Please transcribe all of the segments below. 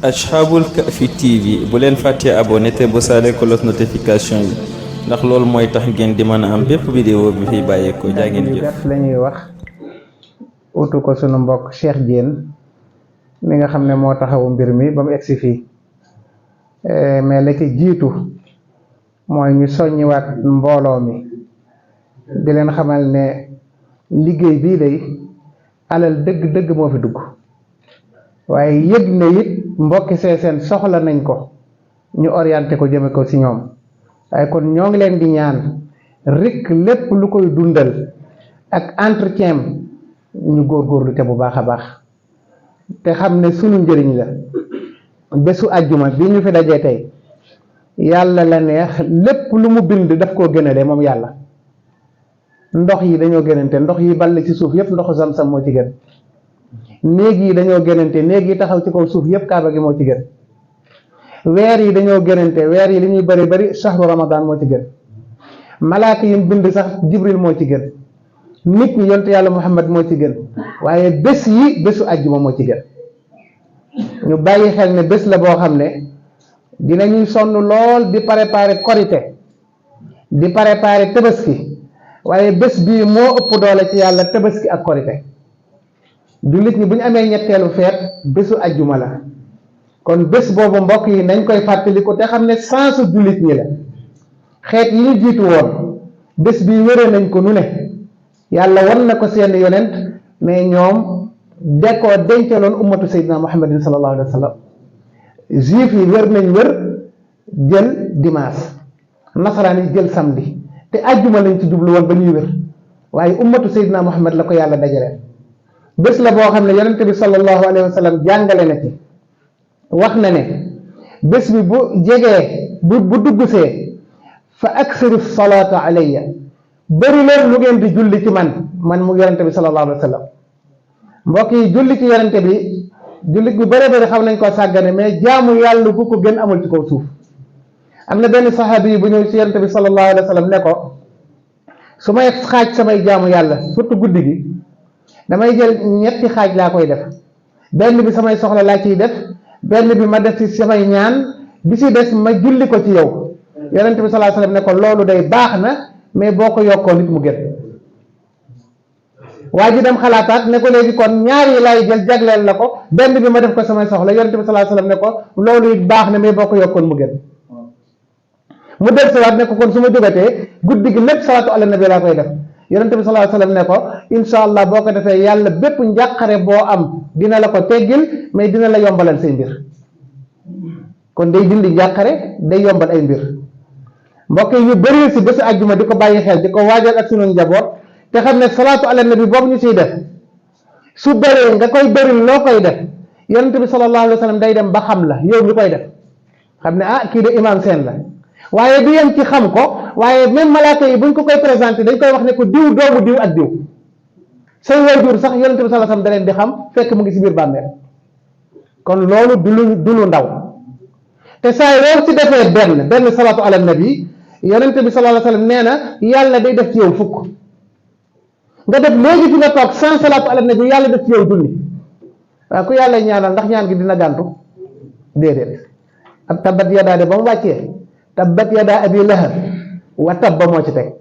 Ashabul Kahfi TV bu leen fàttee abonné te bu saale cloche notification yi ndax loolu mooy tax ngeen di mën a am bépp vidéo bi fiy bàyyeekoo. jaa ngeen jëf. gàtt la ñuy wax utu ko sunu mbokk Cheikh Diène mi nga xam ne moo taxawu mbir mi ba mu egsi fii mais la ci jiitu mooy ñu soññiwaat mbooloo mi di leen xamal ne liggéey bii day alal dëgg-dëgg moo fi dugg waaye yëg na it mbokki seeseen soxla nañ ko ñu orienté ko jëme ko ci ñoom waaye kon ñoo ngi leen di ñaan rek lépp lu koy dundal ak entretien ñu góorgóorlu te bu baax a baax te xam ne sunu njëriñ la bésu àjjuma bi ñu fi dajee tey yàlla la neex lépp lu mu bind daf koo gënale moom yàlla. ndox yi dañoo gënante, ndox yi ball ci suuf yépp ndoxu Zamzam moo ci gën. néeg yi dañoo gënante, néeg yi taxaw ci kaw suuf yépp kaaba gi moo ci gën. weer yi dañoo gënante, weer yi li ñuy bari bari shahru ramadan moo ci gën. malaaka yi bind sax jibril moo ci gën. nit ñi yonte yàlla muhammad moo ci gën. waaye bés yi bésu àjjuma moo ci gën. ñu bàyyi xel ne bés la boo xam ne dinañuy sonn lool di préparer korite di préparer tabaski waaye bés bii moo ëpp doole ci yàlla tabaski ak korite. jullit ñi bu ñu amee ñetteelu feet bésu ajjuma la kon bés boobu mbokk yi nañ koy fàttaliku te xam ne sansu jullit ñi la. xeet yi ñu jiitu woon bés bii wéree nañ ko nu ne yàlla wan na ko seen yonent mais ñoom dekoo dencaloon ummatu sayyidina muhammadin sallallahu alayhi wa sallam. juif yi wër nañ wër jël dimanche, nasaraan yi jël samedi te ajjuma lañ ci jublu woon ba ñuy wër waaye ummatu sayyidina muhammad la ko yàlla dajale. bés la boo xam ne yonente bi sallallahu alayhi wa sallam jàngale na ci wax na ne bés bi bu jegee bu duggsee fa aksiru salaata alayya bëri leen lu ngeen di julli ci man mu yonente bi sallallahu alayhi wa sallam. mbokk yi julli ci yonente bi jullit ñu bëree bëri xam nañ ko sàggane mais jaamu yàlla bu ko gën amul ci kaw suuf. am na benn saxaabi yi bu ñëw ci yonente bi sallallahu alayhi wa sallam ne ko su may xaaj samay jaamu yàlla surtout guddi gi damay jël ñetti xaaj laa koy def, benn bi samay soxla laa ciy def, benn bi ma def ci samay ñaan, bi ci des ma julli ko ci yow. yonent bi sallallahu alayhi wasallam ne ko loolu day baax na mais boo ko yokkoo nit mu gën. waa ji dem xalaataat ne ko léegi kon ñaar yi laay jël jagleel la ko, benn bi ma def ko samay soxla. yonent bi sallallahu alayhi wasallam ne ko loolu it baax na mais boo ko yokkoon mu gën. mu del siwaat ne ko kon su ma jógatee guddi gi lépp salaatu ala nabi laa koy def. yonent bi sallallahu alayhi wasallam ne ko insha allah boo ko defee yàlla bépp njàqare boo am dina la ko teggil mais dina la yombalal say mbir. kon day dindi njàqare, day yombal ay mbir. mbokk yi ñu bëri si bésu àjjuma di ko bàyyi xel di ko waajal ak sunu njaboot te xam ne salaatu ala nabi boobu ñu siy def su bëree nga koy bëri loo koy def yonent bi sallallahu alayhi wasallam day dem ba xam la yow mi koy def xam ne kii de imam seen la. waaye du yem ci xam ko waaye même malaaka yi buñ ko koy présenté dañ koy wax ne ko diw doomu diw ak diw. say waajur sax yonent bi sallallahu alayhi wasallam da leen di xam fekk mu ngi si biir bàmmeel. kon loolu du lu ndaw te saa yoo ci defee benn salaatu ala nabi yonent bi sallallahu alayhi wasallam nee na yàlla day def ci yow fukk. nga def léegi fi nga toog sans salaatu ala nabi yàlla def ci yow junni. waaw ku yàlla ñaanal ndax ñaan gi dina gàntu déedéet. ak tabbat yadaa de ba mu wàccee tabbat yadaa abi lahab wa tabba moo ci teg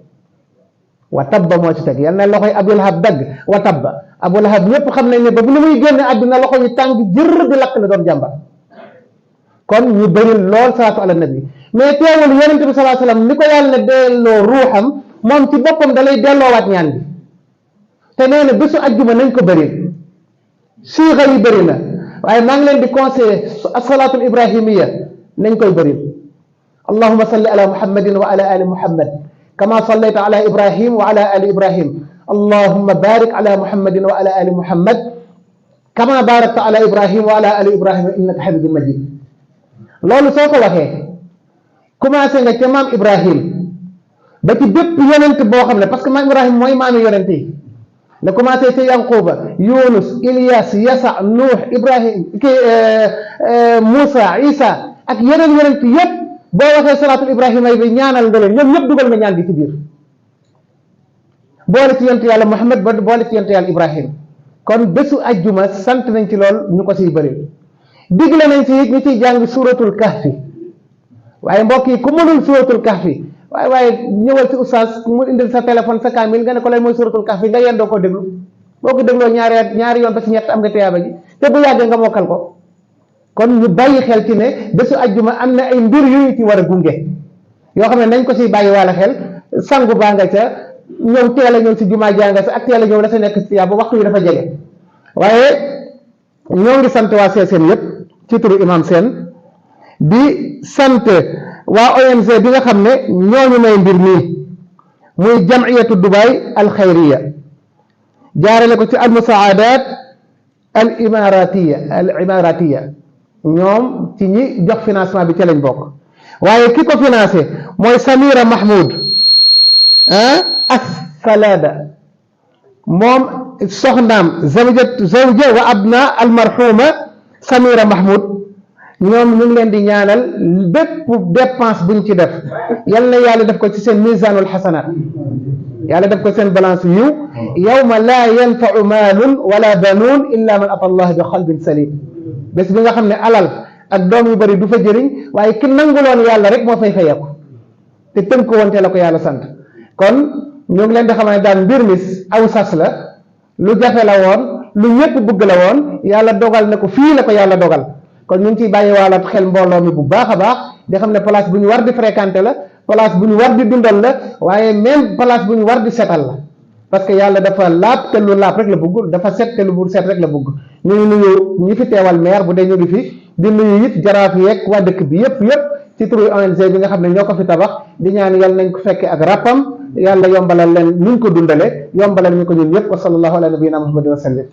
wa tabba moo ci teg yal na loxoy abu lahab dagg wa tabba. abu lahab ñëpp xam nañ ne ba bu lu muy génne àdduna loxo yi tàng jër di lakk la doon jàmbar. kon ñu bëri lool salaatu ala nabi mais teewul yonent bi sallallahu alayhi wasallam ni ko yàlla delloo ruuxam moom ci boppam da lay delloowaat ñaan bi te nee na bésu ajjuma nañ ko bëri siixa yi bëri na waaye maa ngi leen di conseiller as-salaatul ibrahimiya nañ koy bëri. allahumma salli ala muhammadin wa ala ali muhammad kama sallayta ala ibrahim wa ala ali ibrahim allahumma barik ala muhammadin wa ala ali muhammad kama barakta ala ibrahim wa ala ali ibrahim innaka hamidun majid. loolu soo ko waxee commencé nga ca maam ibrahim ba ci bépp yonent boo xam ne parce que maam ibrahim mooy maami yonent yi la commencé ca yanquba yunus ilyas yasa nuux ibrahim Moussa isa ak yeneen yonent yépp boo waxee salaatul ibrahima yi bi ñaanal nga leen ñoom ñëpp dugal nga ñaan gi ci biir boole ci yonent yàlla muhammad ba boole ci yonent yàlla ibrahim. kon bésu ajjuma sant nañ ci lool ñu ko siy bëri digle nañ ci it ñu ciy jàng suratul kahfi waaye mbokk yi ku mënul suratul kahfi waaye ñëwal ci oustaz mu indil sa téléphone sa kaamil nga ne ko lay mooy suratul kahfi nga yendoo ko déglu boo ko dégloo ñaari yoon ba ci ñett am nga tiyaaba ji te bu yàggee nga mokkal ko kon ñu bàyyi xel ci ne bésu ajjuma am na ay mbir yu ñu ci war a gunge yoo xam ne nañ ko ci bàyyi wàlla xel sangu baa nga ca ñëw teel a ñëw ci jumaa jànga sa ak teel a ñëw la sa nekk ci tiyaaba waxtu yi dafa jege waaye ñoo ngi sant waa Seen yëpp ci turu imam Sène di sant waa ONG bi nga xam ne ñooñu may mbir mii muy jamiyatu Dubai al xayriya jaarale ko ci al musaadat al imaratiya ñoom ci ñi jox financement bi ca lañ bokk waaye ki ko financé mooy Samira Mahmoud as-Salada moom soxnaam zawja wa abna al marhuma Samira Mahmoud ñoom ñu ngi leen di ñaanal bépp dépense buñ ci def yal na yàlla def ko ci seen misanul xasanaat yàlla def ko seen balance yiw yawma laa yanfau maalun wala banuun illa man ata allah bi qalbin salim bés bi nga xam ne alal ak doom yu bëri du fa jëriñ waaye ki nanguloon yàlla rek moo fay fayeeku te tënk woon te la ko yàlla sant kon ñoo ngi leen di xam ne daal mbir mi aw sas la lu jafe la woon lu ñëpp bëgg la woon yàlla dogal na ko fii la ko yàlla dogal kon ñu ngi ciy bàyyi waalaat xel mbooloo mi bu baax a baax di xam ne place bu ñu war di fréquenter la place bu ñu war di dundal la waaye même place bu ñu war di setal la parce que yàlla dafa laab te lu laab rek la bëgg dafa set te lu bu set rek la bëgg ñu ngi nuyu ñi fi teewal maire bu dee ñu ngi fi di nuyu it jaraaf yeeg waa dëkk bi yëpp ci turu ONG bi nga xam ne ñoo ko fi tabax di ñaan yàlla nañ ko fekkee ak rappam yàlla yombalal leen nuñ ko dundale yombalal ñu ko ñun yëpp wa sallallahu ala nabiyina muhammadin wa sallam